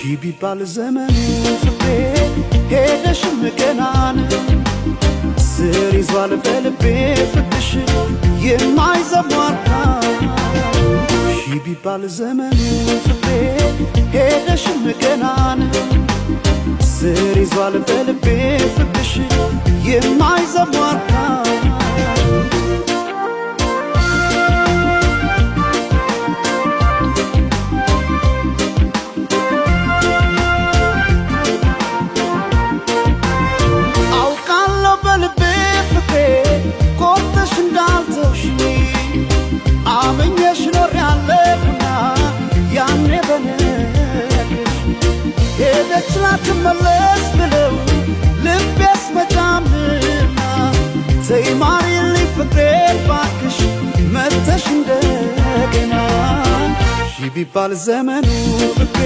ሺ ቢባል ዘመኑ ፍቅሬ ሄደሽም ገናን ስር ይዟል በልቤ ፍቅርሽ የማይዘሟርካ። ሺ ቢባል ዘመኑ ፍቅሬ ሄደሽም ገናን ስር ይዟል በልቤ ፍቅርሽ የማይዘሟርካ። አውቃለሁ በልቤ ፍቅሬ ቆርጠሽ እንዳልተውሽኝ፣ አምኜሽ ኖሬያለሁና ያኔ በነግርሽ ሄደች ላትመለስ ብለው ልቤስ መጫምና ተይ ማሪልኝ ፍቅሬ ባክሽ መተሽ እንደገና። ሺ ቢባል ዘመኑ ፍቅሬ።